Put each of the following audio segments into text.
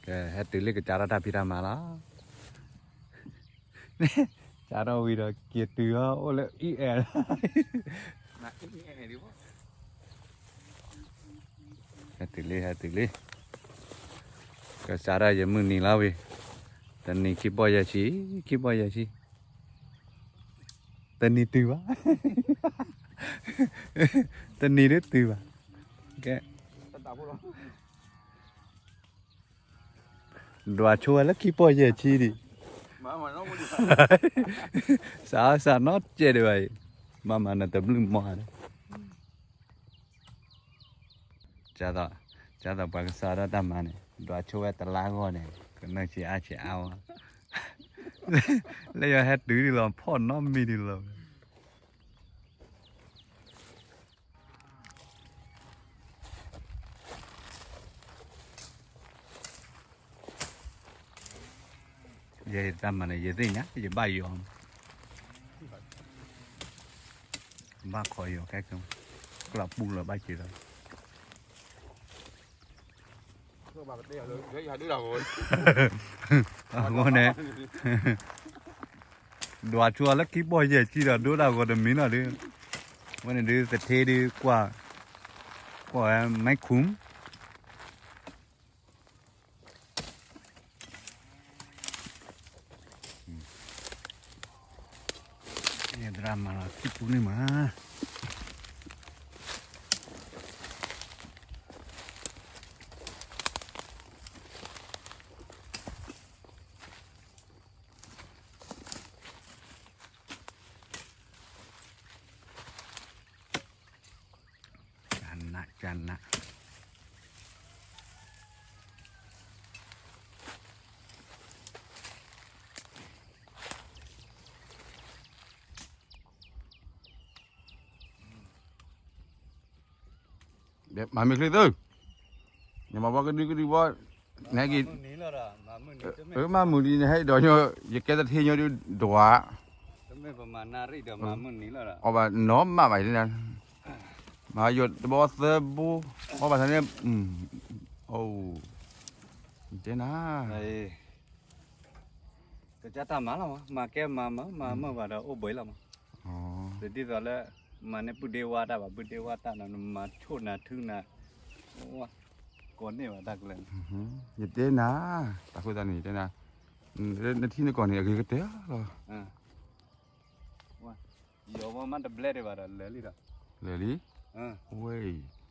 ဟဲတုၤလံကစးထီၣ်တၢ်ဖံးတၢ်မၤလီၤ. စးထီၣ်ဝံၤဒီးက့ၤတုၤအီၤအိၣ်လၢအံၣ်အဲၣ်လီၤ. ဟဲတုၤလံ ဟဲတုၤလံ. ကစးထီၣ်ယမုၢ်နံၤလီၤဝံၤ, တနံၤခံပီၢ်ယဲၢ်ဆံ, ခံပီၢ်ယဲၢ်ဆံ, တနံၤတုၤဘၣ်, တနံၤဒုတုၤဘၣ်. ကဲ ဒွးဆိဝဲလၢခံပီၢ်ယဲၢ်ဆံဒံး, စးစးနီတစဲးဒံးဘၣ်အံၤ, မၤမၤနတဘျုးမီၢ်ဧါ. ဒ်သိးပှၤကစးထီၣ်တၢ်မၤန့ၣ် ဒွးဆိဝဲတလါဂီၢ်န့ၣ် ကနၢ်ဆံးအါဆံးအါဝဲ, လၢယဟဲတုၤဒံးလီၤ ဖီၣ်နီတမံၤဒံးလီၤ. ယဲတၢ်မၤန့ၣ် ယသ့ၣ်ညါ ယဘၣ်ယီၤ, ဘၣ်ခိးယီၤခဲက, ကျီၢ်ပူၤလီၤဘၣ်က့ၤလီၤ. အဃိန့ၣ် ဒွးဆိလၢခံပီၢ်ယဲၢ်ဆံဒီး ဒိတၢ်ဂီၤတမံၤနီၤဒုး, ဝဲန့ၣ်ဒုး သထ့ဒုး ကွၢ်, ကွၢ်ဝဲမဲာ်ခူမ် ယသရၣ်မၤလီၤခံပူၤန့ၣ်မး. ကနး ကနး. မၤမ့ၢ်ချ့သု, နမၤဘီကဒုကဒုဘီ, နဟဲက့ၤ, မၤမုာ်လံနဟဲဒီးညီ, ယကဲသထ့ညီဒုးဒွး, အီၣ်ဘၣ်နီၢ်မးဘၣ်, မၤယိာ်တဘီသၢဘိ, အီၣ်ဘၣ်သးန့ၣ်, တဲနၤ ကစၢ်တၢ်မၤလီၤမး, မၤကဲမၤမၤ မၤမၢဘၣ်ဒီးအိၣ်ဘှံးလီၤမး. ဒ်သိးလၢ မၤန့ၢ်ပုၢ်ဒ့ဝါတၢ်ဘၣ်, ပုၢ်ဒ့ဝါတၢ်နီၤ နမၤဆိၣ်နၤထုနၤ, ကိးန့ၢ်ဘၣ်တၢ်ကလၢာ်န့ၣ်. ယတဲနၤ, တၢ်ဃိသတးန့ၣ် ယတဲနၤ, နထံနကီၢ်န့ၣ် အဂ့ၤကတၢၢ်လီၤ. ယီၤဝဲမးတဘျဲဒံးဘၣ်ဒီး လၢာ်လံဒီး, လၢာ်လံ, ဝဲ,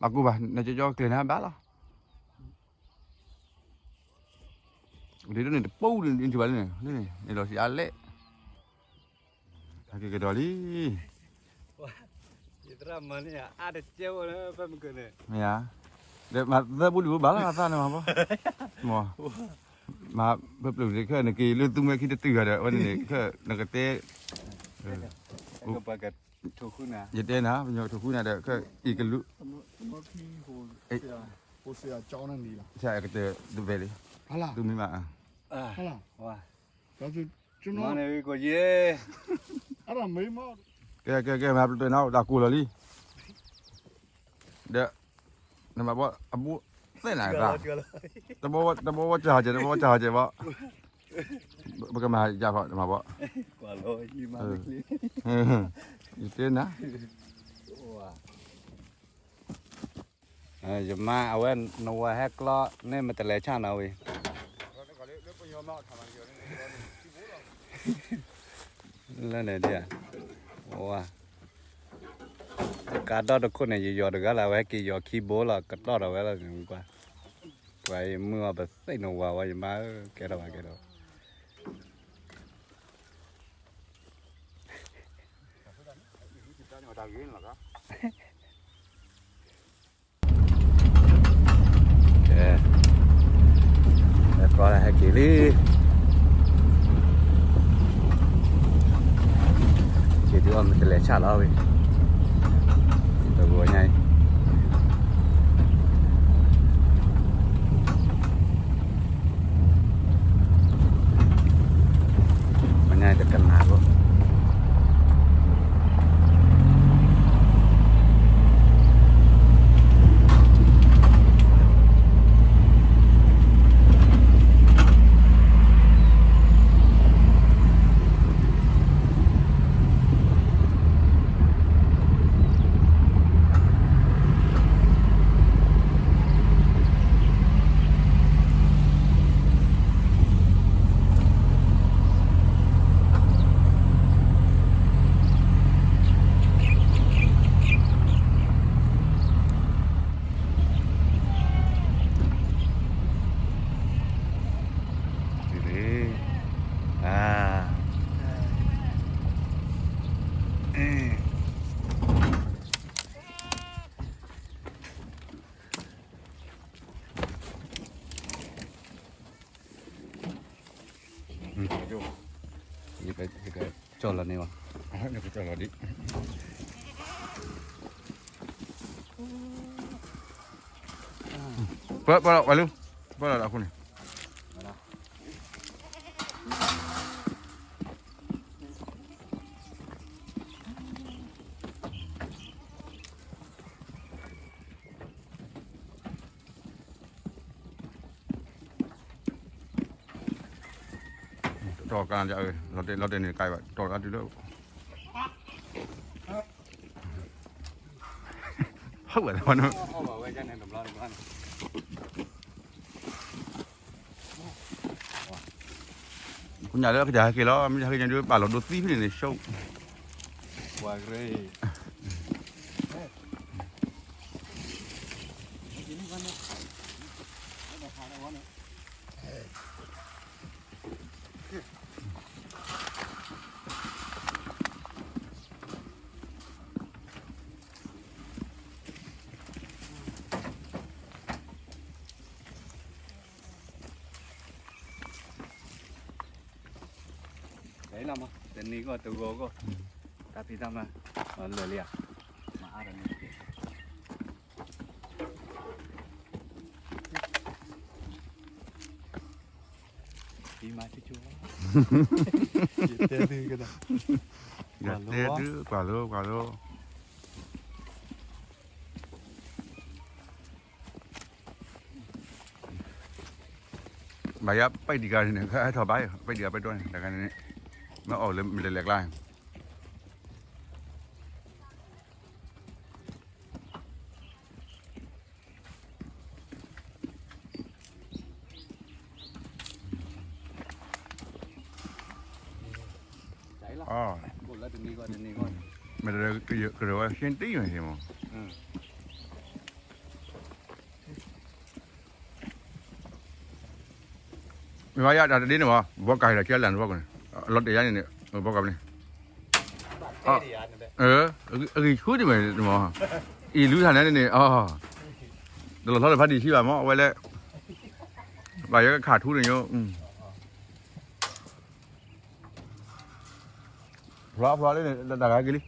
မၤကူဘၣ် နကၠီကၠီကျဲၤနၤဘၣ်လီၤ. ဒ်န့ၣ်တပိၢ်ဒ်န့ၣ်ဘၣ်လံန့ၣ်, န့ၣ်လီၤစံးအါလဲၣ်, ဟဲက့ၤကဒီးလံ. ယသရၣ်မၤန့ၢ်အါတကဲဝဲလၢဖဲမုၢ်ကၢၤန့ၣ်, မ့ၢ်ဧါ, ဒီးမၤသၢပူၤလွံၢ်ပူၤဘၣ်လီၤ သးန့ၣ်မၤဘီ, မၤ, ဖဲပျုၤဒံးခဲ နက့ၤလၢသူမှဲခံတတုၤဂၤဒီး အဝဲန့ၣ်န့ၣ် ခဲ နကတဲ ပှၤကထိၣ်ဃုနၤ, ယတဲနၤ ပညီကထိၣ်ဃုနၤဒီး ခဲအံၤကလူး, ဆရာကတၢၢ်တဘဲလံ, သူမံၤမး, ကဲ ကဲ ကဲ မၤပျဲၢ်နၤ တၢ်ကိၢ်လီၤလံ, ဒီး နမၤဘီ အဘူးသဲနၤကါ, တဘီဝဲကၢ်ဟီၣ်ကဲး တဘီဝဲကၢ်ဟီၣ်ကဲးဘီ, ပကမၤယၢ်ဖီ နမၤဘီ, ယတဲနၤ, ယမါအဝဲနဝၤဟဲကျီန့ၣ် မတလဲၤဆၣ်နီၤဝံၤ, လၢန့ၣ်ဒ်ဧါ, ဝၤ ကါဒီတခိၣ်န့ၣ် ယယီၤတဂၤလၢ် အဝဲဟဲက့ၤယီၤခံဘိလီၤ ကတီၢ်ဒီးဝဲလီၤ, ပှၤယမုၢ်အီၤ ပသ့ၣ်နဝၤဝဲ ယမါဧၢ ကဲထီၣ်ဘၣ်ကဲထီၣ် ကဲ, ဟဲကျီဟဲက့ၤလံ, က့ၤဒုးအီၣ်မ့ၢ်တလဲၤဆၣ်လီၤဝံၤ, တဂီၤညါအံၤ, မညါအံၤတကနၣ်ဘၣ်. ယက, ယကကၠီၣ်လီၤန့ၢ်ဘၣ်, ယကကၠီၣ်လီၤဒံး, ပၢ, ပၢလီၤဝဲလၢ, ပၢလီၤဒီးအဃိန့ၣ် တီၢ်ကါ, လီၤတဲာ်န့ၣ်ကါဘၣ်, တီၢ်ကါတုၤလၢ, ဟဝဲလီၤ, ညၣ်လၢကစၢ်ဟဲက့ၤလီၤ, မ့ၢ်ဟဲက့ၤညါဒုး ပာ်လီၤဒိသံဖဲန့ၣ်န့ၣ် ရှုံးပှၤကရ့ လီၤမး, တနံၤဂီၢ်တဂီၤဂီၢ်, တၢ်ဖံးတၢ်မၤ, လၢာ်လံဧါ, မၤအါတနံၤ, ဖံးမၤဆူၣ်ဆူၣ်လီၤ, ယတဲသုကဒီး, ယတဲသု, ကွၢ်လိ, ကွၢ်လိ ဘၣ်ယါပၢ်ဒံးဂၤန့ၣ် ကဟဲထီၣ်ဘါ, ပၢ်ဒံးဂၤပၢ်ဒိၣ်န့ၣ် တဂၤန့ၣ်, မ့ၢ်အီၣ်လၢမ့ၢ်လဲၤလဲၤကျါန့ၣ်, မ့ၢ်ကရၢဝဲ ရှင်းတံၢ်မ့ၢ်မး မ့ၢ်ဘၣ်ယါတၢ်တဒ့န့ၣ်မး ဘီကၤဒီးကဲလၢနဘီကၤန့ၣ် လီၤတဲာ်ယါန့ၣ်န့ၣ် ဘီကၤန့ၣ် အဂံၢ်ဆူၣ်ဒံးမ့ၢ်မး အံၤလူၤထါန့ၣ်န့ၣ် တလီၤထီၣ်လၢဖးဒံးဆံဘၣ်မး အဝဲလဲၣ် ဘၣ်ယဲကခးထူန့ၣ်ညိ ဖျါဖျါလံန့ၣ် တၢ်ဂၤက့ၤလံ